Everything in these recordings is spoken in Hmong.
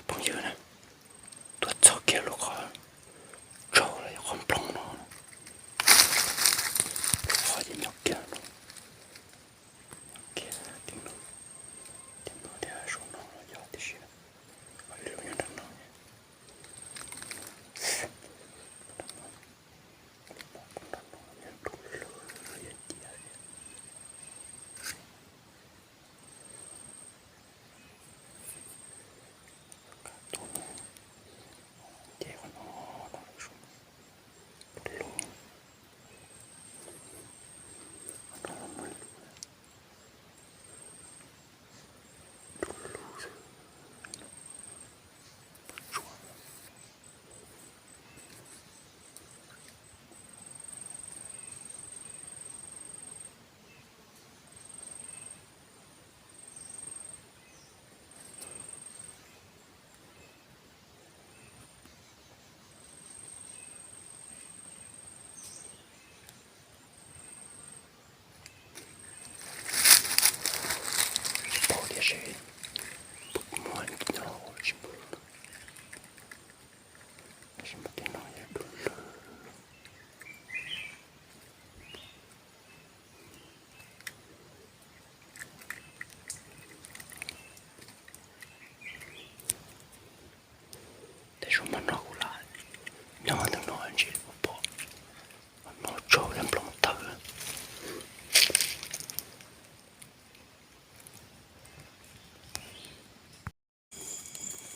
Phooj ywg na, tuaj txog kiag lub qhov tsaug los yog qhov nplooj no, lub qhov ces nyob kiag no, nyob kiag tim no, tim no thiab saum no los yog tiam sis qhov lub nyob nram no. Tej zaum mas no kuv lam nyob ntawm no ntshe kuv pom no tsaug li nplooj tawg.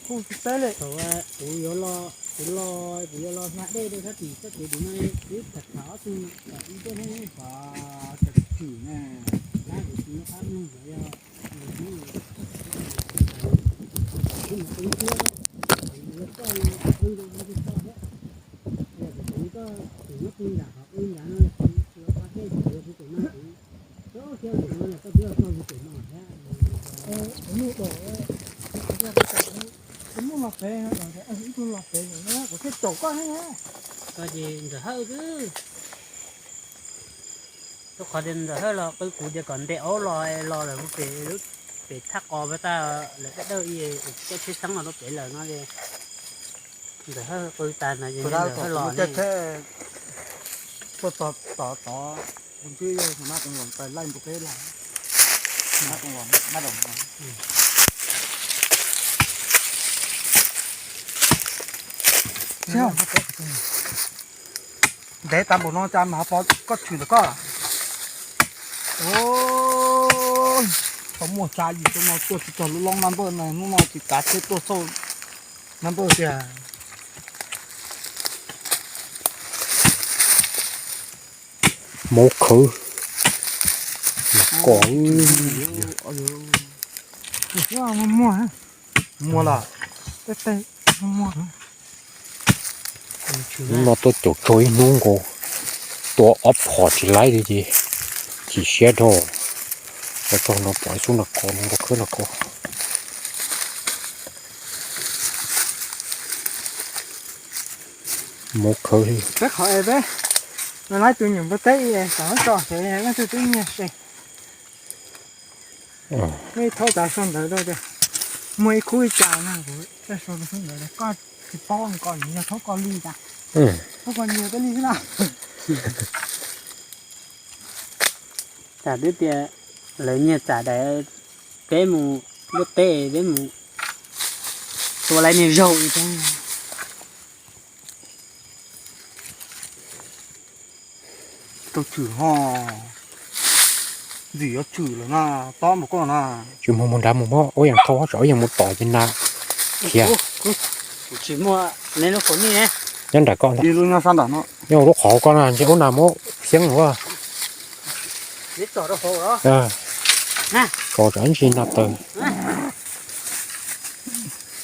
Kuv yuav los, kuv los, kuv yuav los hla dej rau sab tim txoj kev tim no, wb tham tham ob tug kom ib teg neeg pom tawm tshwm na, tab kuv tsis muaj qab mloog los yog Koj ces Ntxawm Hawj xwb. Rau qhov tias Ntxawm Hawj los qw kuv tias kom ntes aub los, los lawm pem, pem thaj qos pem tas lawm dawb dawb, coj tsheb xeeb los rau pem lawm no ces Ntxawm Hawj qw tas no ces Ntxawm Hawj los ne. Tuaj tod tod, kuv ntsib yog mab koom los tais laij ntu qeb los, mab koom los mab doom no. Ntev tas npaum no cas mas ho pom koj tshwm ntawm koj. Tau muaj tsa yim tau no tuaj tsis txog lub loob nab npawj no, hnub no tsis kav tsheb tuaj xauj nab npawj tiag. Hmoob khawb, kom muag lawm. Hnub no tuaj caum tsaug ib hnub nkaus, tua ob phom tsis laib li ces chim siab dhau. Ua tsaug no pom ib xub nram qos no, nram khawb nram qos. Hmoob khawb li. Peb qhov es peb no laib tus nyuam npua teb kom tso xwb, leej twg twb nyiag se. Muaj ib thaub tav sau ntawv rau tias muaj ib khub ib cas na, kuv sau rau ntawd tias koj tsis paub nkaus, yog thaub koj li cas, thaub koj nyiag koj li xwb na. Tam twb tias lawv nyiag tsam daim peb mus luaj teb, peb mus tua laib niag zaug li thiab. Tau tshwm ho ntxim yuav tshwm lawm na, tob npaum koj na. Tsis mus mus nrad mus mog, ua yeej thau tsam ua yeej mus tom ces na. Khiav. Kuv tsis muaj neb lub qhov nej. Nyob nram koj ntag. Ib lub nyob sab nram no. Nyob lub qhov koj na, ntshe ub na muab xeeb ua. Kom tsam ntsis na taws.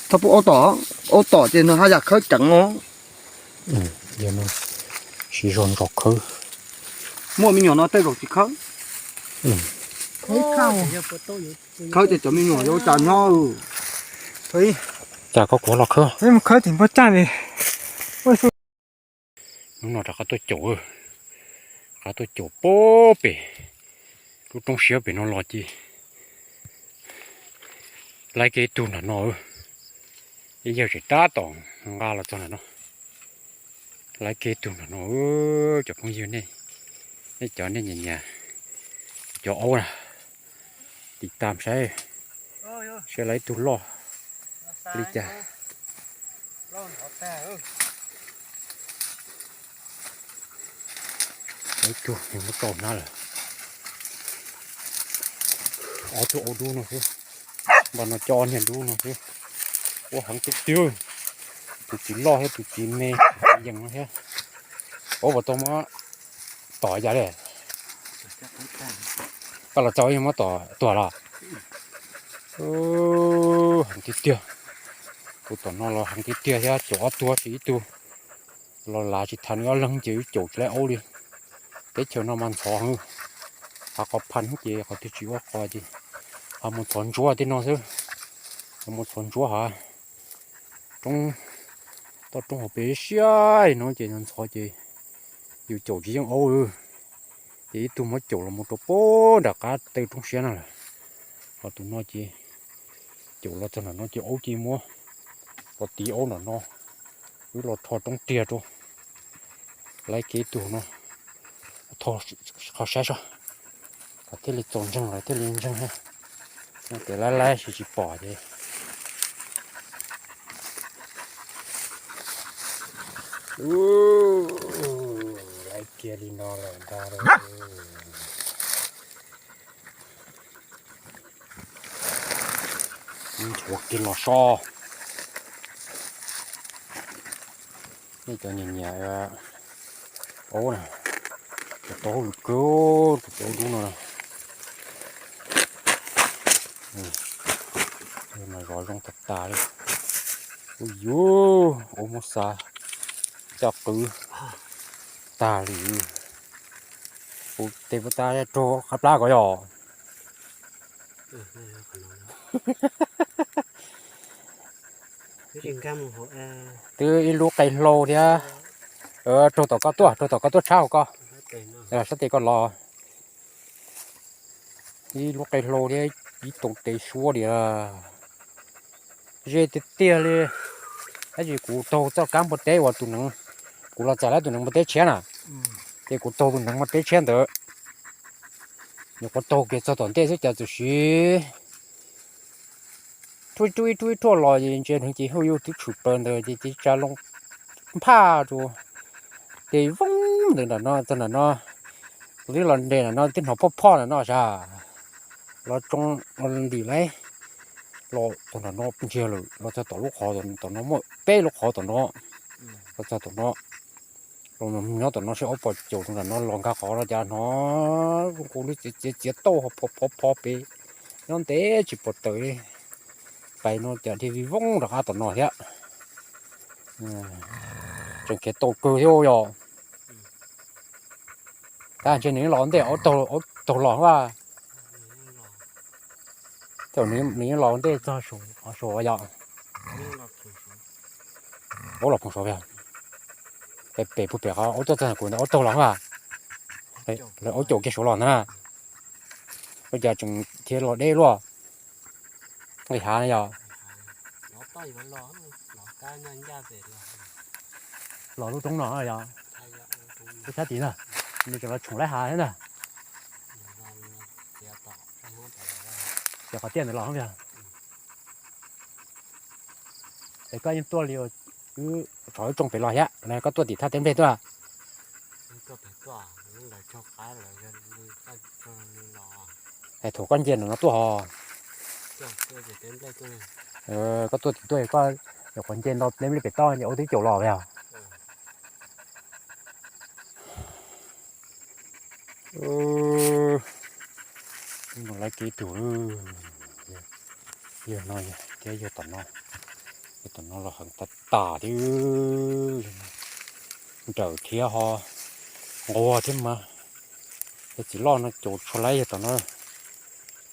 Txhob pub aub tom, aub tom ces nws haj yam khawb ceev os. Siv zog ntsos khawb. Muaj me nyuam no tej zaum tsis khawb. Khawb ces cov me nyuam yuav ua cas nyob. Cas koj kuv los khawb. Mus khawb tim npua tsaj li. Hnub no rov qab tuaj caum, rov qab tuaj caum puag pem lub roob siab pem no los ces laib kiag ib tug nram no. Ib yawg tseem tab tom nqa los txog ntawm no, lawv kev tug ntawm no. Cov phooj ywg nej, nej cov nej nyiam nyiam cov aub na, tiv tam saib, saib lawv ib tug loj li cas. Lawv ib tug nws muab tau hnab lawm. Ob tug aub dub no xwb, npaj no coj ob niag dub no xwb. Ua heev tiag tiag, tus txiv loj thiab tus txiv me, tus txiv yees no thiab. Aub puas tau muab tom ib yam li? Koj los txog yeej muab tom tuag los? Heev tiag tiag. Tus tom no los heev tiag tiag thiab, caum ob tug tsis ib tug. Los lav tsis tau nws ob leeg ces wb caum tsis laib aub li. Teb chaws no mas ntxhov heev, hav qhov phaj ces qhov twg tsis ua qos ces ho mus ntxhov ntsuab tej no xwb. Ho mus ntxhov ntsuab hav roob, toj roob hauv pes siab no ces ntxhov ces yus caum tsis yeej aub. Ces ib tug muab caum los mus rau pem nram qab tej roob siab na lawm. Ho tus no ces caum los txog ntawm no ces aub ces muab los tiv aub ntawm no. Wb los rho roob riag rau, lawv kev tug no, thov qhov saib seb kom thiaj li txaus ntseeg lawv thiaj li ntseeg thiab. Nyob tes lab lab sis tsis pom ces lawv kiag li no lawm ntag. Ntxhuav kiag los so. Nej cov nyiam nyiam aub na, tus tau hauj lwm kawg, tus tau dub no na. Mas zov zoo tas tas li. Ui yus, aub muab xa coj qwv tag li. Kuv tes puas tas raug qab plab ko yog? Twb ib lub qe hlau thiab. Raug tom koj tuaj, raug tom koj tuaj tshab hauv koj, sab tes koj los. Ib lub qe hlau thiab ib tau tes suab li. Ze tiag tiag li. Tab sis kuv taug txoj kab npua teb uas tus neev, kuv los txais lawv tus neev npua teb tshiab na, ces kuv taug tus neev npua teb tshiab ntawd. Nyuam qhuav taug kiag txog tom ntej xwb cas txawm siv rub ib rub ib rub los ces ntsia neev ces hauj yug twb tshwm plaws ntawd ces tsa loo nphaj rau ces voob ntawm nram no txog nram no. Kuv twb los nres nram no twb hnov phoj phoj nram no sas, los tsoo ntim lawm, los txog nram no ntsiag lawm, los txog tom lub qhov tom no muaj peb lub qhov tom no, los txog tom no, los nyob tom no seb aub puas caum rau nram no los nkag qhov no cas hnov zoo nkaus li txiav txiav tauj phov phov phov pem, nyob ntev tsis pom tawm li. Pais no cas dhia vij vooj rov qab tom no thiab. Tseem khiav tau kawg thiab yog. Tab ntshe nws los ntej aub taug los a. Tej nws los ntej txog qhov saud yog. Aub los phoom saud, pem pem pem qhov aub tuaj txog kuv ntawd aub taug los a. Lawv aub caum kiag saud los ntag na. Ua cas tseem khiav los deb luaj. Nqis hav na yog. Los lub roob no yog, lub sab tid na, nws tseem los tshoom laib hav thiab ntag. Ces qhov tiaj ntawd los yog. Es koj yeej tuaj li, wb tsov wb tsoo pem los thiab los koj tuaj tim thaj teb nplej tuaj? Es thaum koj nce ntawm no tuaj hos. Koj tuaj tim tuaj, koj nyuam qhuav nce nto teb nplej pem toj ces aub twb caum los yog. Lawv kev tug, yawg no thiab yawg tom no, yawg tom no los heev tas tas thiab, nrawm thiab ho nquag thiab mas. Yawg txiv loj no caum tshua laib yawg tom no,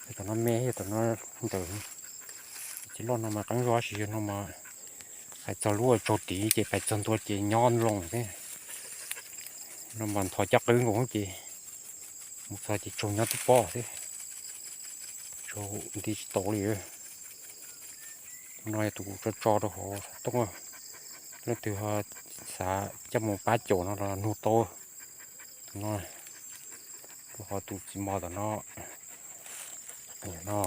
yawg tom no me yawg tom no ntawm. Yawg txiv loj no mas qeeb zog sis yawg no mas hais txog lub tsaug tid ces pais txog ntua ces nyob loo thiab. No mas ntho caj qwb nkaus ces mus txog ces tsaug nyob twb pob thiab, tsaug nti tsis tau li. No yog tus kuv tso tso rau hauv xov tooj. Leej twg ho xav coj mus pab caum no los nug tau. Tus no, rau qhov tus txiv mos tom no, no,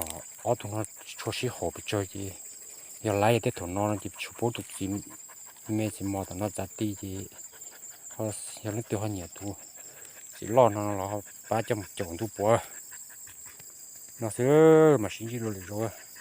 ob tug no tsis tshua sib haum pes tsawg ces yog laiv yog tej thaum no no ces tsis paub tus txiv me txiv mos tom no txav ti ces yog leej twg ho nyiam tus txiv loj no los pab coj mus caum ntuj puav no xwb. Mas sib ntsib dua lwm zaus.